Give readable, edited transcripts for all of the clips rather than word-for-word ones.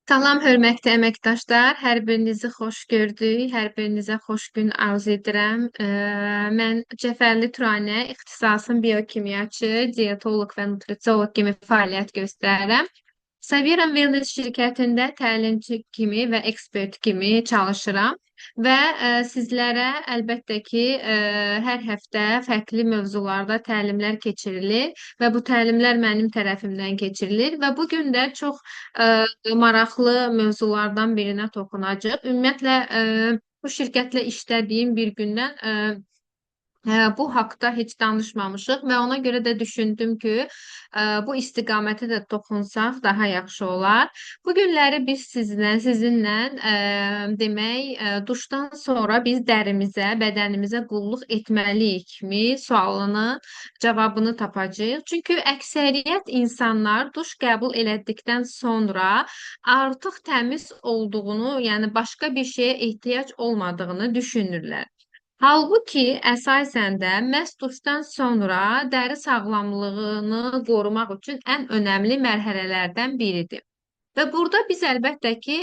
Salam hörmətli əməkdaşlar, hər birinizi xoş gördük, hər birinizə xoş gün arzu edirəm. Mən Cəfərli Turanə, ixtisasım biokimyaçı, dietoloq və nutrisioloq kimi fəaliyyət göstərirəm. Saveram Wellness şirkətində təlimçi kimi və ekspert kimi çalışıram və sizlərə əlbəttə ki, hər həftə fərqli mövzularda təlimlər keçirilir və bu təlimlər mənim tərəfimdən keçirilir və bu gün də çox maraqlı mövzulardan birinə toxunacağıq. Ümumiyyətlə, bu şirkətlə işlədiyim bir gündən bu haqda heç danışmamışıq və ona görə də düşündüm ki, bu istiqamətə də toxunsaq daha yaxşı olar. Bu günləri biz sizinlə demək, duşdan sonra biz dərimizə, bədənimizə qulluq etməliyikmi sualının cavabını tapacağıq. Çünki əksəriyyət insanlar duş qəbul elədikdən sonra artıq təmiz olduğunu, yəni başqa bir şeyə ehtiyac olmadığını düşünürlər. Halbuki, əsasən də məhz duşdan sonra dəri sağlamlığını qorumaq üçün ən önəmli mərhələlərdən biridir. Və burada biz əlbəttə ki,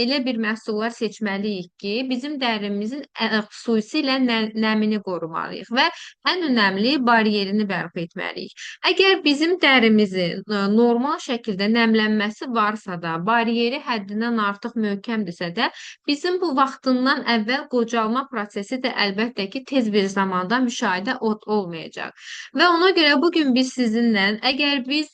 elə bir məhsullar seçməliyik ki, bizim dərimizin xüsusilə nəmini qorumalıyıq və ən önəmli bariyerini bərpa etməliyik. Əgər bizim dərimizin normal şəkildə nəmlənməsi varsa da, bariyeri həddindən artıq möhkəmdirsə də, bizim bu vaxtından əvvəl qocalma prosesi də əlbəttə ki, tez bir zamanda müşahidə olmayacaq. Və ona görə bugün biz sizinlə, əgər biz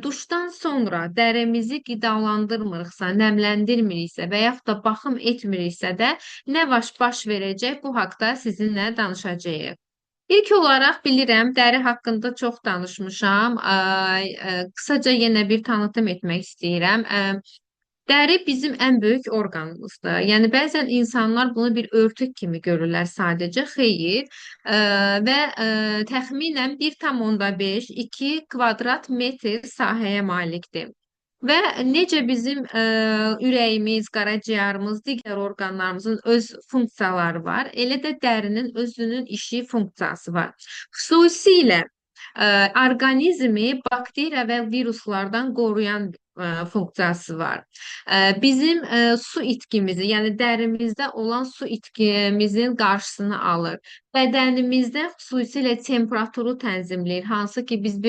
duşdan sonra dərimizi qidalandırmırıqsa, nəmləndirmiriksə və yaxud da baxım etmiriksə də nə baş verəcək, bu haqda sizinlə danışacağıq. İlk olaraq bilirəm, dəri haqqında çox danışmışam. Qısaca yenə bir tanıtım etmək istəyirəm. Dəri bizim ən böyük orqanımızdır. Yəni bəzən insanlar bunu bir örtük kimi görürlər sadəcə. Xeyr. Və təxminən 1,5-2 kvadrat metr sahəyə malikdir. Və necə bizim ürəyimiz, qaraciyərimiz, digər orqanlarımızın öz funksiyaları var, elə də dərinin özünün işi funksiyası var. Xüsusilə orqanizmi bakteriya və viruslardan qoruyan funksiyası var. Bizim su itkimizi, yəni dərimizdə olan su itkimizin qarşısını alır. Bədənimizdə xüsusilə temperaturu tənzimləyir. Hansı ki, biz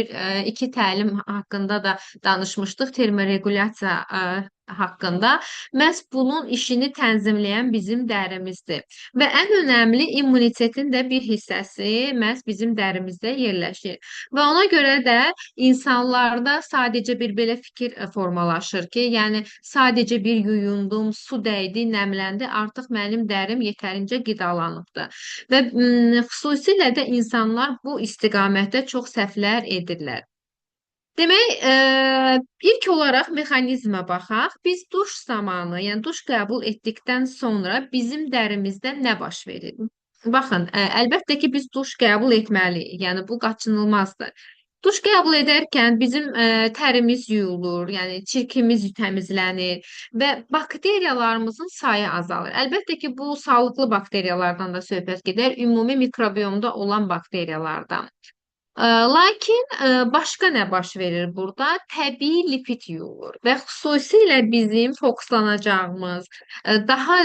iki təlim haqqında da danışmışdıq, termoregulyasiya haqqında. Məhz bunun işini tənzimləyən bizim dərimizdir. Və ən önəmli immunitetin də bir hissəsi məhz bizim dərimizdə yerləşir. Və ona görə də insanlarda sadəcə bir belə fikir formalaşır ki, yəni sadəcə bir yuyundum, su dəydi, nəmləndi, artıq mənim dərim yetərincə qidalanıbdır. Və xüsusilə də insanlar bu istiqamətdə çox səhvlər edirlər. Demək, ilk olaraq mexanizmə baxaq. Biz duş zamanı, yəni duş qəbul etdikdən sonra bizim dərimizdə nə baş verir? Baxın, əlbəttə ki, biz duş qəbul etməliyik. Yəni, bu qaçınılmazdır. Duş qəbul edərkən bizim tərimiz yuyulur, yəni çirkimiz təmizlənir və bakteriyalarımızın sayı azalır. Əlbəttə ki, bu sağlıqlı bakteriyalardan da söhbət gedər, ümumi mikrobiomda olan bakteriyalardan. Lakin başqa nə baş verir burada? Təbii lipid yuyulur və xüsusilə bizim fokuslanacağımız, daha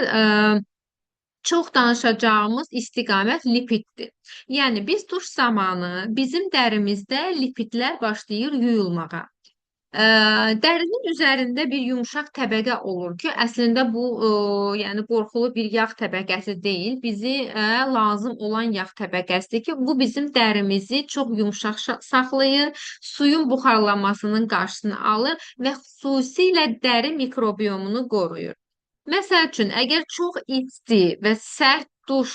çox danışacağımız istiqamət lipiddir. Yəni biz duş zamanı bizim dərimizdə lipidlər başlayır yuyulmağa. Dərinin üzərində bir yumşaq təbəqə olur ki, əslində bu yəni qorxulu bir yağ təbəqəsi deyil, bizi lazım olan yağ təbəqəsidir ki, bu bizim dərimizi çox yumşaq saxlayır, suyun buxarlanmasının qarşısını alır və xüsusilə dəri mikrobiomunu qoruyur. Məsəl üçün, əgər çox isti və sərt duş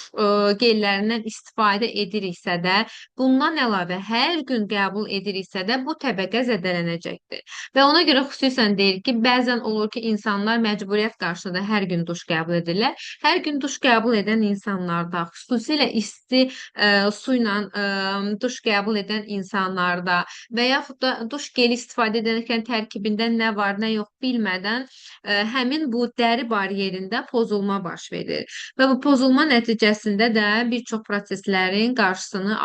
gellərindən istifadə ediriksə də, bundan əlavə hər gün qəbul ediriksə də, bu təbəqə zədələnəcəkdir. Və ona görə xüsusən deyir ki, bəzən olur ki, insanlar məcburiyyət qarşısında hər gün duş qəbul edirlər. Hər gün duş qəbul edən insanlarda, xüsusilə isti su ilə duş qəbul edən insanlarda və yaxud da duş geli istifadə edərkən tərkibində nə var, nə yox bilmədən həmin bu dəri bariyerində pozulma baş verir. Və bu pozulma nəticəsində nəticəsində də bir çox proseslərin qarşısını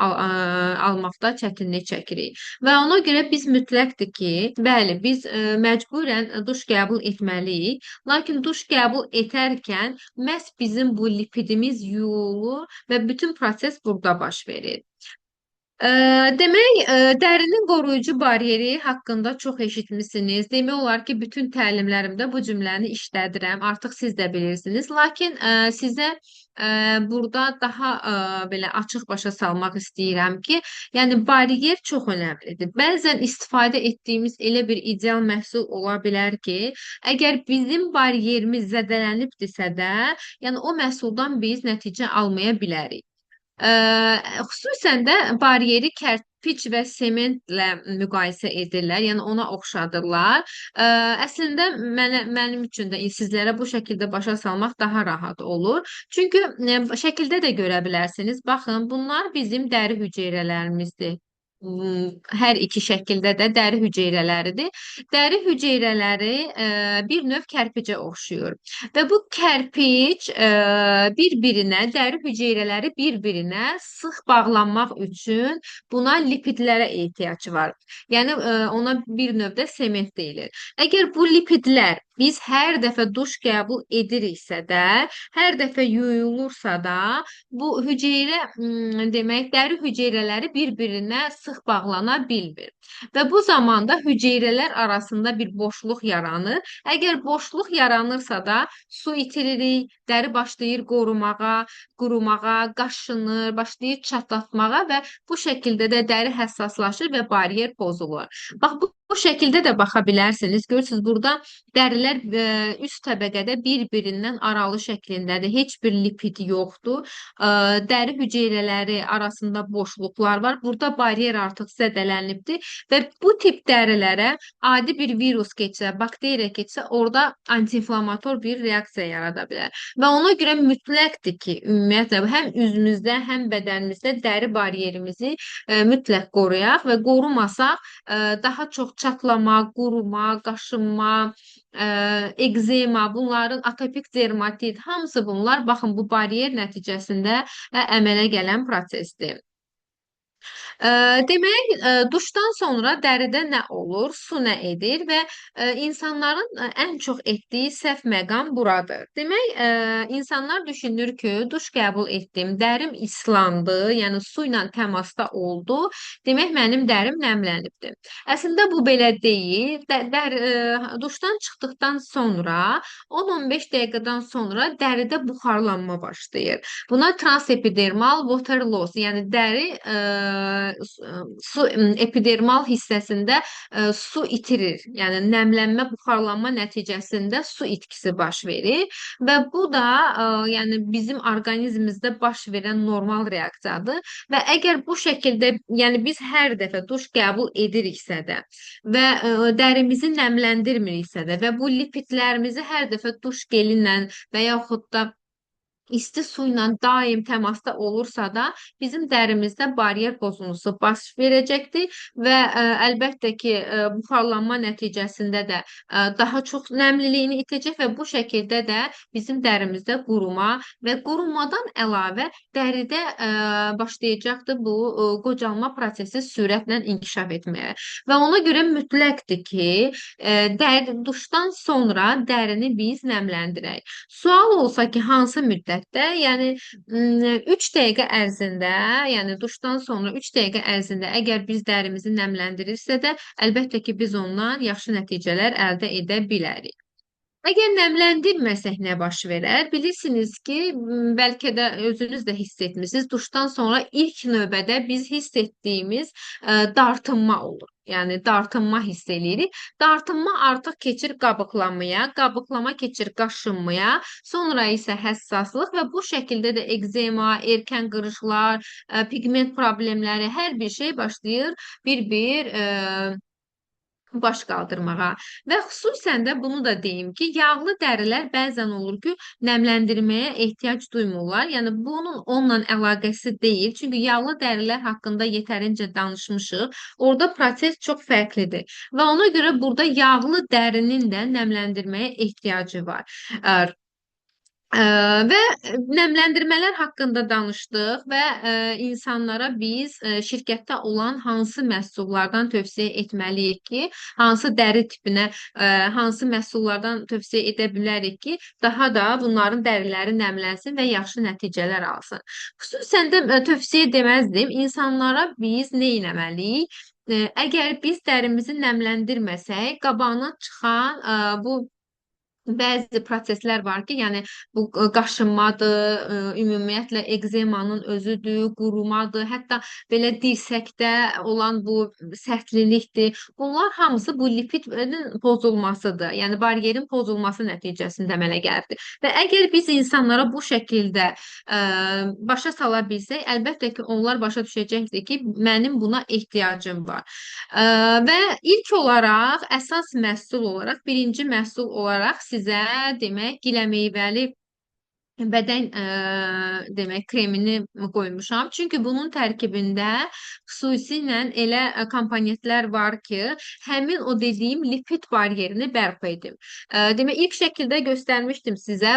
almaqda çətinlik çəkirik. Və ona görə biz mütləqdir ki, bəli, biz məcburən duş qəbul etməliyik. Lakin duş qəbul etərkən məhz bizim bu lipidimiz yuyulur və bütün proses burada baş verir. Demək, dərinin qoruyucu bariyeri haqqında çox eşitmisiniz. Demək olar ki, bütün təlimlərimdə bu cümləni işlədirəm. Artıq siz də bilirsiniz. Lakin sizə burada daha belə açıq başa salmaq istəyirəm ki, yəni bariyer çox önəmlidir. Bəzən istifadə etdiyimiz elə bir ideal məhsul ola bilər ki, əgər bizim bariyerimiz zədələnibdirsə də, yəni o məhsuldan biz nəticə almaya bilərik. Xüsusən də bariyeri kərpic və sementlə müqayisə edirlər, yəni ona oxşadırlar. Əslində mənim üçün də sizlərə bu şəkildə başa salmaq daha rahat olur. Çünki şəkildə də görə bilərsiniz. Baxın, bunlar bizim dəri hüceyrələrimizdir. Hər iki şəkildə də dəri hüceyrələridir. Dəri hüceyrələri bir növ kərpicə oxşuyur. Və bu kərpic bir-birinə, dəri hüceyrələri bir-birinə sıx bağlanmaq üçün buna lipidlərə ehtiyac var. Yəni ona bir növdə sement deyilir. Əgər bu lipidlər biz hər dəfə duş qəbul ediriksə də, hər dəfə yuyulursa da, bu hüceyrə, demək, dəri hüceyrələri bir-birinə sıx bağlana bilmir. Və bu zamanda hüceyrələr arasında bir boşluq yaranır. Əgər boşluq yaranırsa da su itiririk, dəri başlayır qorumağa, qurumağa, qaşınır, başlayır çatlatmağa və bu şəkildə də dəri həssaslaşır və bariyer pozulur. Bax, bu şəkildə də baxa bilərsiniz. Görürsünüz, burada dərilər üst təbəqədə bir-birindən aralı şəklindədir. Heç bir lipid yoxdur. Dəri hüceyrələri arasında boşluqlar var. Burada bariyer artıq zədələnibdir və bu tip dərilərə adi bir virus keçsə, bakteriya keçsə, orada antiinflamator bir reaksiya yarada bilər. Və ona görə mütləqdir ki, ümumiyyətlə, həm üzümüzdə, həm bədənimizdə dəri bariyerimizi mütləq qoruyaq və qorumasaq, daha çox çatlama, quruma, qaşınma, egzema, bunların atopik dermatit, hamısı bunlar, baxın, bu bariyer nəticəsində əmələ gələn prosesdir. Demək, duşdan sonra dəridə nə olur, su nə edir və insanların ən çox etdiyi səhv məqam buradır. Demək, insanlar düşünür ki, duş qəbul etdim, dərim islandı, yəni su ilə təmasda oldu, demək, mənim dərim nəmlənibdir. Əslində, bu belə deyil. Duşdan çıxdıqdan sonra, 10-15 dəqiqədən sonra dəridə buxarlanma başlayır. Buna transepidermal water loss, yəni dəri su epidermal hissəsində su itirir. Yəni nəmlənmə, buxarlanma nəticəsində su itkisi baş verir və bu da yəni bizim orqanizmimizdə baş verən normal reaksiyadır və əgər bu şəkildə, yəni biz hər dəfə duş qəbul ediriksə də və dərimizi nəmləndirmiriksə də və bu lipidlərimizi hər dəfə duş geli ilə və yaxud da isti su ilə daim təmasda olursa da bizim dərimizdə bariyer pozuntusu baş verəcəkdir və əlbəttə ki, buxarlanma nəticəsində də daha çox nəmliliyini itəcək və bu şəkildə də bizim dərimizdə quruma və qurumadan əlavə dəridə başlayacaqdır bu qocalma prosesi sürətlə inkişaf etməyə. Və ona görə mütləqdir ki, duşdan sonra dərini biz nəmləndirək. Sual olsa ki, hansı müddətdə? Yəni 3 dəqiqə ərzində, yəni duşdan sonra 3 dəqiqə ərzində əgər biz dərimizi nəmləndirirsə də, əlbəttə ki, biz ondan yaxşı nəticələr əldə edə bilərik. Əgər nəmləndirməsək nə baş verər? Bilirsiniz ki, bəlkə də özünüz də hiss etmisiniz. Duşdan sonra ilk növbədə biz hiss etdiyimiz dartınma olur. Yəni dartınma hiss eləyirik. Dartınma artıq keçir qabıqlanmaya, qabıqlama keçir qaşınmaya, sonra isə həssaslıq və bu şəkildə də egzema, erkən qırışlar, pigment problemləri, hər bir şey başlayır bir-bir baş qaldırmağa. Və xüsusən də bunu da deyim ki, yağlı dərilər bəzən olur ki, nəmləndirməyə ehtiyac duymurlar. Yəni bunun onunla əlaqəsi deyil. Çünki yağlı dərilər haqqında yetərincə danışmışıq. Orada proses çox fərqlidir. Və ona görə burada yağlı dərinin də nəmləndirməyə ehtiyacı var. Və nəmləndirmələr haqqında danışdıq və insanlara biz şirkətdə olan hansı məhsullardan tövsiyə etməliyik ki, hansı dəri tipinə, hansı məhsullardan tövsiyə edə bilərik ki, daha da bunların dəriləri nəmlənsin və yaxşı nəticələr alsın. Xüsusən də tövsiyə deməzdim, insanlara biz nə etməliyik? Əgər biz dərimizi nəmləndirməsək, qabağına çıxan bu bəzi proseslər var ki, yəni bu qaşınmadır, ümumiyyətlə ekzemanın özüdür, qurumadır, hətta belə dirsəkdə olan bu sərtlilikdir. Bunlar hamısı bu lipidin pozulmasıdır. Yəni baryerin pozulması nəticəsində əmələ gəlir. Və əgər biz insanlara bu şəkildə başa sala bilsək, əlbəttə ki, onlar başa düşəcəkdir ki, mənim buna ehtiyacım var. Və ilk olaraq, əsas məhsul olaraq, birinci məhsul olaraq sizə demək, giləmeyvəli bədən demək kremini qoymuşam. Çünki bunun tərkibində xüsusilə elə komponentlər var ki, həmin o dediyim lipid baryerini bərpa edir. Demək, ilk şəkildə göstərmişdim sizə.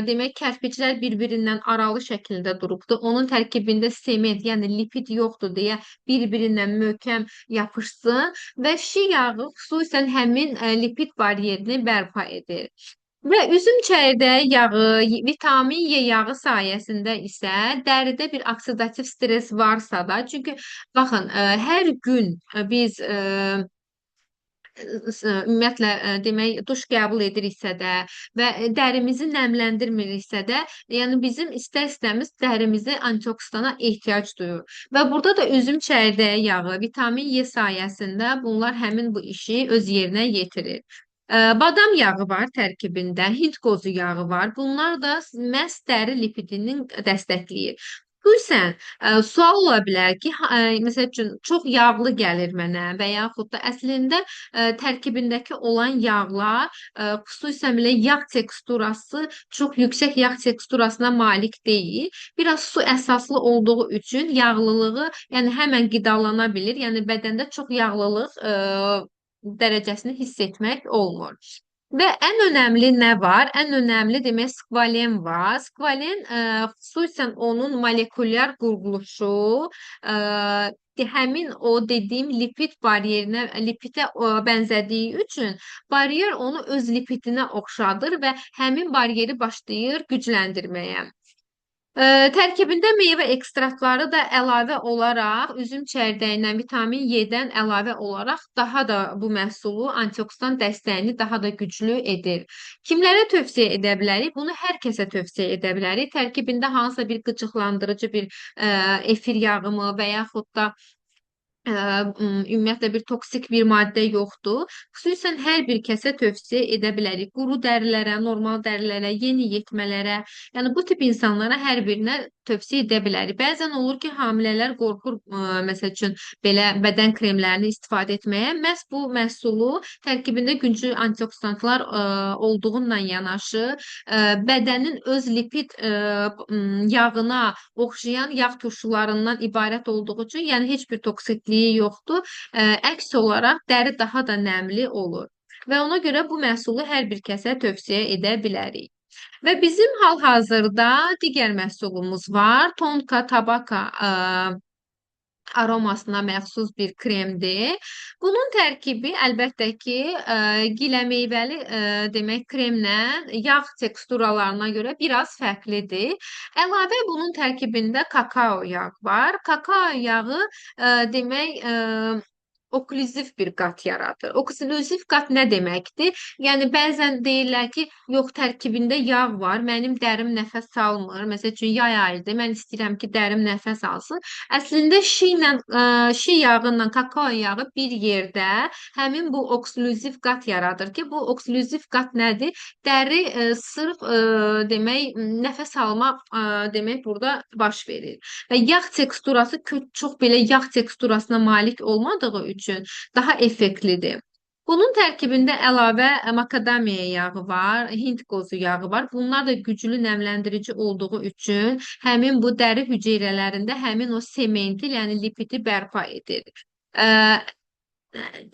Demək, kərpiclər bir-birindən aralı şəkildə durubdur. Onun tərkibində sement, yəni lipid yoxdur deyə bir-birindən möhkəm yapışsın və şi yağı xüsusən həmin lipid baryerini bərpa edir. Və üzüm çəyirdəyi yağı, vitamin E yağı sayəsində isə dəridə bir oksidativ stres varsa da, çünki baxın, hər gün biz ümumiyyətlə demək duş qəbul ediriksə də və dərimizi nəmləndirmiriksə də, yəni bizim istər-istəmiz dərimizi antioksidana ehtiyac duyur. Və burada da üzüm çəyirdəyi yağı, vitamin E sayəsində bunlar həmin bu işi öz yerinə yetirir. Badam yağı var tərkibində, Hind qozu yağı var. Bunlar da məhz dəri lipidinin dəstəkləyir. Xüsusən sual ola bilər ki, məsəl üçün çox yağlı gəlir mənə və yaxud da əslində tərkibindəki olan yağlar, xüsusən belə yağ teksturası çox yüksək yağ teksturasına malik deyil. Biraz su əsaslı olduğu üçün yağlılığı, yəni həmən qidalana bilir. Yəni bədəndə çox yağlılıq dərəcəsini hiss etmək olmur. Və ən önəmli nə var? Ən önəmli demək skvalen var. Skvalen xüsusən onun molekulyar quruluşu, həmin o dediyim lipid bariyerinə, lipidə bənzədiyi üçün bariyer onu öz lipidinə oxşadır və həmin bariyeri başlayır gücləndirməyə. Tərkibində meyvə ekstraktları da əlavə olaraq üzüm çəyirdəyindən, vitamin E-dən əlavə olaraq daha da bu məhsulu antioksidan dəstəyini daha da güclü edir. Kimlərə tövsiyə edə bilərik? Bunu hər kəsə tövsiyə edə bilərik. Tərkibində hansısa bir qıcıqlandırıcı bir efir yağımı və yaxud da ümumiyyətlə bir toksik bir maddə yoxdur. Xüsusən hər bir kəsə tövsiyə edə bilərik. Quru dərilərə, normal dərilərə, yeni yetmələrə, yəni bu tip insanlara hər birinə tövsiyə edə bilərik. Bəzən olur ki, hamilələr qorxur, məsəl üçün belə bədən kremlərini istifadə etməyə. Məhz bu məhsulu tərkibində güclü antioksidantlar olduğunla yanaşı, bədənin öz lipid yağına oxşayan yağ turşularından ibarət olduğu üçün, yəni heç bir toksikliyi yoxdur. Əks olaraq dəri daha da nəmli olur. Və ona görə bu məhsulu hər bir kəsə tövsiyə edə bilərik. Və bizim hal-hazırda digər məhsulumuz var. Tonka Tabaka aromasına məxsus bir kremdir. Bunun tərkibi əlbəttə ki, giləmeyvəli demək kremlə yağ teksturalarına görə biraz fərqlidir. Əlavə bunun tərkibində kakao yağı var. Kakao yağı demək oklüziv bir qat yaradır. Oklüziv qat nə deməkdir? Yəni bəzən deyirlər ki, yox tərkibində yağ var, mənim dərim nəfəs almır. Məsəl üçün yay ayıdır, mən istəyirəm ki, dərim nəfəs alsın. Əslində şi yağı ilə kakao yağı bir yerdə həmin bu oklüziv qat yaradır ki, bu oklüziv qat nədir? Dəri sırf demək nəfəs alma demək burada baş verir. Və yağ teksturası çox belə yağ teksturasına malik olmadığı üçün daha effektlidir. Bunun tərkibində əlavə makadamiya yağı var, Hind qozu yağı var. Bunlar da güclü nəmləndirici olduğu üçün həmin bu dəri hüceyrələrində həmin o sementi, yəni lipidi bərpa edir.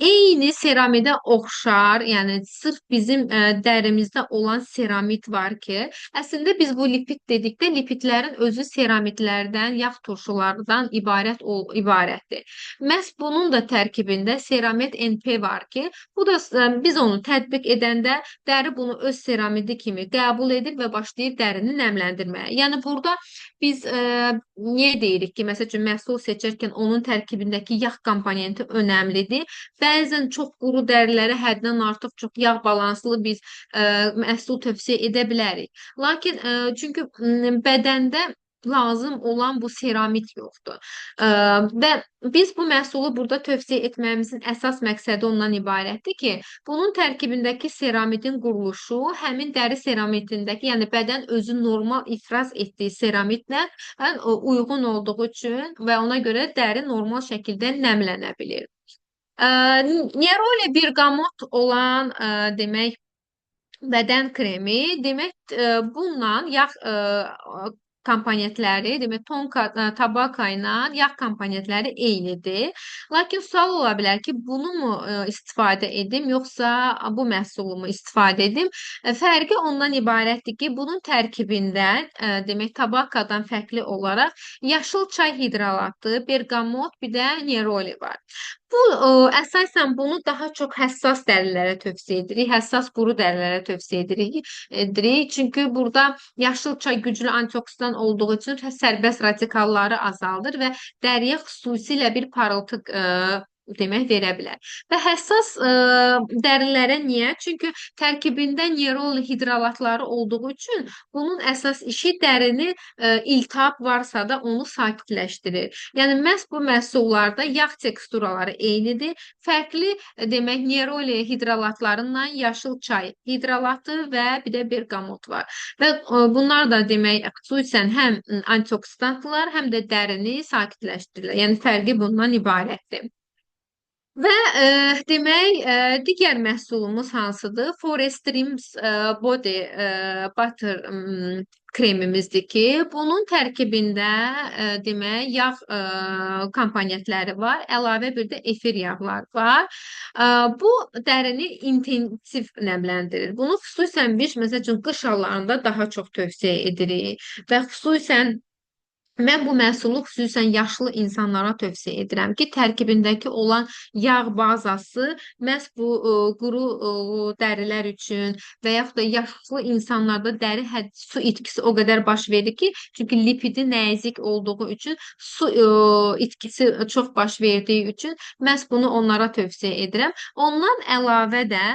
Eyni seramidə oxşar, yəni sırf bizim dərimizdə olan seramid var ki, əslində biz bu lipid dedikdə lipidlərin özü seramidlərdən, yağ turşulardan ibarətdir. Məhz bunun da tərkibində seramid NP var ki, bu da biz onu tətbiq edəndə dəri bunu öz seramidi kimi qəbul edir və başlayır dərini nəmləndirməyə. Yəni burada biz niyə deyirik ki, məsəl üçün məhsul seçərkən onun tərkibindəki yağ komponenti önəmlidir. Bəzən çox quru dərilərə həddindən artıq çox yağ balanslı biz məhsul tövsiyə edə bilərik. Lakin çünki bədəndə lazım olan bu seramid yoxdur. Və biz bu məhsulu burada tövsiyə etməyimizin əsas məqsədi ondan ibarətdir ki, bunun tərkibindəki seramidin quruluşu həmin dəri seramidindəki, yəni bədən özü normal ifraz etdiyi seramidlə uyğun olduğu üçün və ona görə dəri normal şəkildə nəmlənə bilir. Neroli bergamot olan demək bədən kremi, demək bununla yağ komponentləri, demək tonka, tabaka ilə yağ komponentləri eynidir. Lakin sual ola bilər ki, bunu mu istifadə edim, yoxsa bu məhsulu mu istifadə edim? Fərqi ondan ibarətdir ki, bunun tərkibində, demək tabakadan fərqli olaraq yaşıl çay hidrolatı, bergamot, bir də neroli var. Bu, əsasən bunu daha çox həssas dərilərə tövsiyə edirik, həssas quru dərilərə tövsiyə edirik. Çünki burada yaşıl çay güclü antioksidan olduğu üçün sərbəst radikalları azaldır və dəriyə xüsusilə bir parıltı demək verə bilər. Və həssas dərilərə niyə? Çünki tərkibində neroli hidrolatları olduğu üçün bunun əsas işi dərini iltihab varsa da onu sakitləşdirir. Yəni məhz bu məhsullarda yağ teksturaları eynidir. Fərqli demək neroli hidrolatlarından yaşıl çay hidrolatı və bir də bergamot var. Və bunlar da demək xüsusən həm antioksidantlar, həm də dərini sakitləşdirirlər. Yəni fərqi bundan ibarətdir. Və demək, digər məhsulumuz hansıdır? Forest Dreams Body Butter kremimizdir ki, bunun tərkibində demək, yağ komponentləri var, əlavə bir də efir yağlar var. Bu dərini intensiv nəmləndirir. Bunu xüsusən biz, məsəl üçün, qış aylarında daha çox tövsiyə edirik və xüsusən mən bu məhsulu xüsusən yaşlı insanlara tövsiyə edirəm ki, tərkibindəki olan yağ bazası məhz bu quru dərilər üçün və yaxud da yaşlı insanlarda dəri su itkisi o qədər baş verir ki, çünki lipidi nəzik olduğu üçün su itkisi çox baş verdiyi üçün məhz bunu onlara tövsiyə edirəm. Ondan əlavə də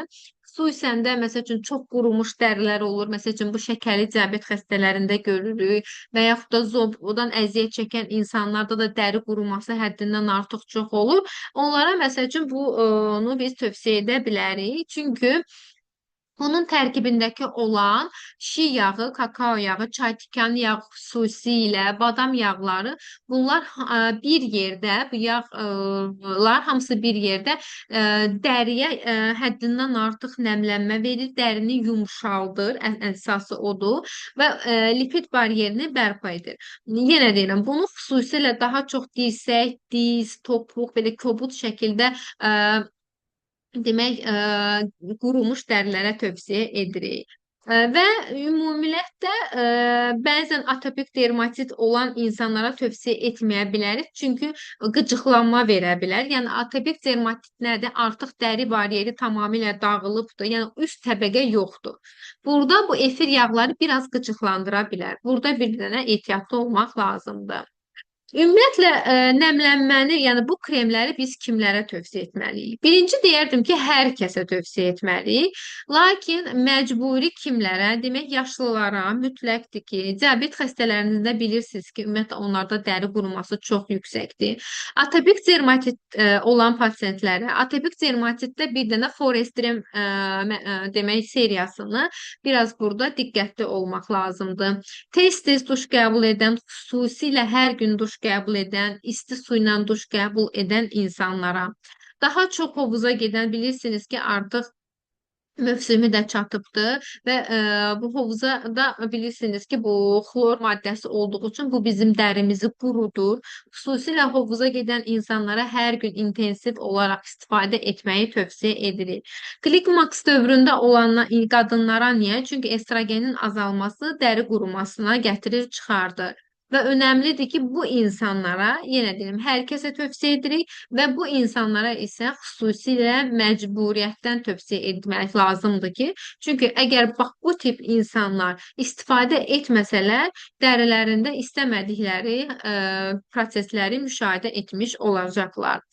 xüsusən də, məsəl üçün, çox qurumuş dərilər olur. Məsəl üçün, bu şəkərli diabet xəstələrində görürük və yaxud da zobdan əziyyət çəkən insanlarda da dəri quruması həddindən artıq çox olur. Onlara, məsəl üçün, bunu biz tövsiyə edə bilərik. Çünki bunun tərkibindəki olan şi yağı, kakao yağı, çay tikanı yağı xüsusilə, badam yağları, bunlar bir yerdə, bu yağlar hamısı bir yerdə dəriyə həddindən artıq nəmlənmə verir, dərini yumşaldır, əsası odur və lipid baryerini bərpa edir. Yenə deyirəm, bunu xüsusilə daha çox dirsək, diz, topuq, belə kobud şəkildə demək, qurumuş dərilərə tövsiyə edirik. Və ümumiyyətlə bəzən atopik dermatit olan insanlara tövsiyə etməyə bilərik, çünki qıcıqlanma verə bilər. Yəni atopik dermatit nədir? Artıq dəri baryeri tamamilə dağılıbdır, yəni üst təbəqə yoxdur. Burada bu efir yağları biraz qıcıqlandıra bilər. Burada bir dənə ehtiyatlı olmaq lazımdır. Ümumiyyətlə, nəmlənməni, yəni bu kremləri biz kimlərə tövsiyə etməliyik? Birinci deyərdim ki, hər kəsə tövsiyə etməliyik. Lakin məcburi kimlərə? Demək, yaşlılara mütləqdir ki, diabet xəstələrində bilirsiniz ki, ümumiyyətlə onlarda dəri quruması çox yüksəkdir. Atopik dermatit olan pasientlərə, atopik dermatitdə bir dənə Forestrim demək seriyasını biraz burada diqqətli olmaq lazımdır. Tez-tez duş qəbul edən, xüsusilə hər gün duş qəbul edən, isti su ilə duş qəbul edən insanlara, daha çox hovuza gedən, bilirsiniz ki, artıq Mövsümü də çatıbdır və bu hovuza da bilirsiniz ki, bu xlor maddəsi olduğu üçün bu bizim dərimizi qurudur. Xüsusilə hovuza gedən insanlara hər gün intensiv olaraq istifadə etməyi tövsiyə edirik. Klimaks dövründə olan qadınlara niyə? Çünki estrogenin azalması dəri qurumasına gətirir, çıxardır. Və önəmlidir ki, bu insanlara, yenə deyim, hər kəsə tövsiyə edirik və bu insanlara isə xüsusilə məcburiyyətdən tövsiyə etmək lazımdır ki, çünki əgər bax bu tip insanlar istifadə etməsələr, dərilərində istəmədikləri prosesləri müşahidə etmiş olacaqlar.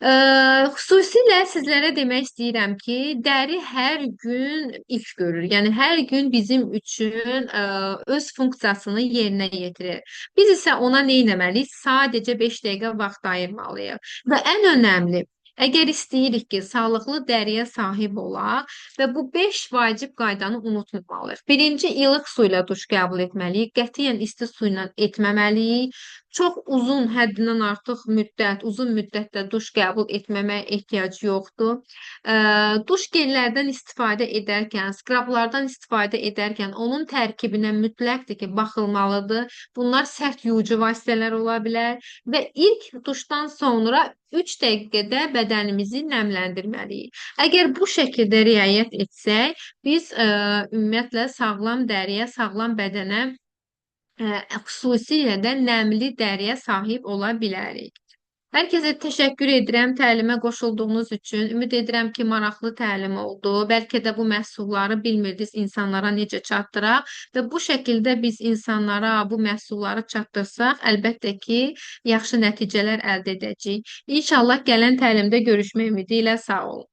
Xüsusilə sizlərə demək istəyirəm ki, dəri hər gün iş görür. Yəni hər gün bizim üçün öz funksiyasını yerinə yetirir. Biz isə ona nə etməliyik? Sadəcə 5 dəqiqə vaxt ayırmalıyıq. Və ən önəmli, əgər istəyirik ki, sağlıqlı dəriyə sahib olaq və bu 5 vacib qaydanı unutmamalıyıq. Birinci, ilıq su ilə duş qəbul etməliyik. Qətiyyən isti su ilə etməməliyik. Çox uzun, həddindən artıq müddət, uzun müddətdə duş qəbul etməməyə ehtiyac yoxdur. Duş gellərdən istifadə edərkən, skrablardan istifadə edərkən onun tərkibinə mütləqdir ki, baxılmalıdır. Bunlar sərt yuyucu vasitələr ola bilər və ilk duşdan sonra 3 dəqiqədə bədənimizi nəmləndirməliyik. Əgər bu şəkildə riayət etsək, biz ümumiyyətlə sağlam dəriyə, sağlam bədənə, xüsusilə də nəmli dəriyə sahib ola bilərik. Hər kəsə təşəkkür edirəm təlimə qoşulduğunuz üçün. Ümid edirəm ki, maraqlı təlim oldu. Bəlkə də bu məhsulları bilmirdiniz insanlara necə çatdıraq və bu şəkildə biz insanlara bu məhsulları çatdırsaq, əlbəttə ki, yaxşı nəticələr əldə edəcəyik. İnşallah gələn təlimdə görüşmək ümidi ilə sağ olun.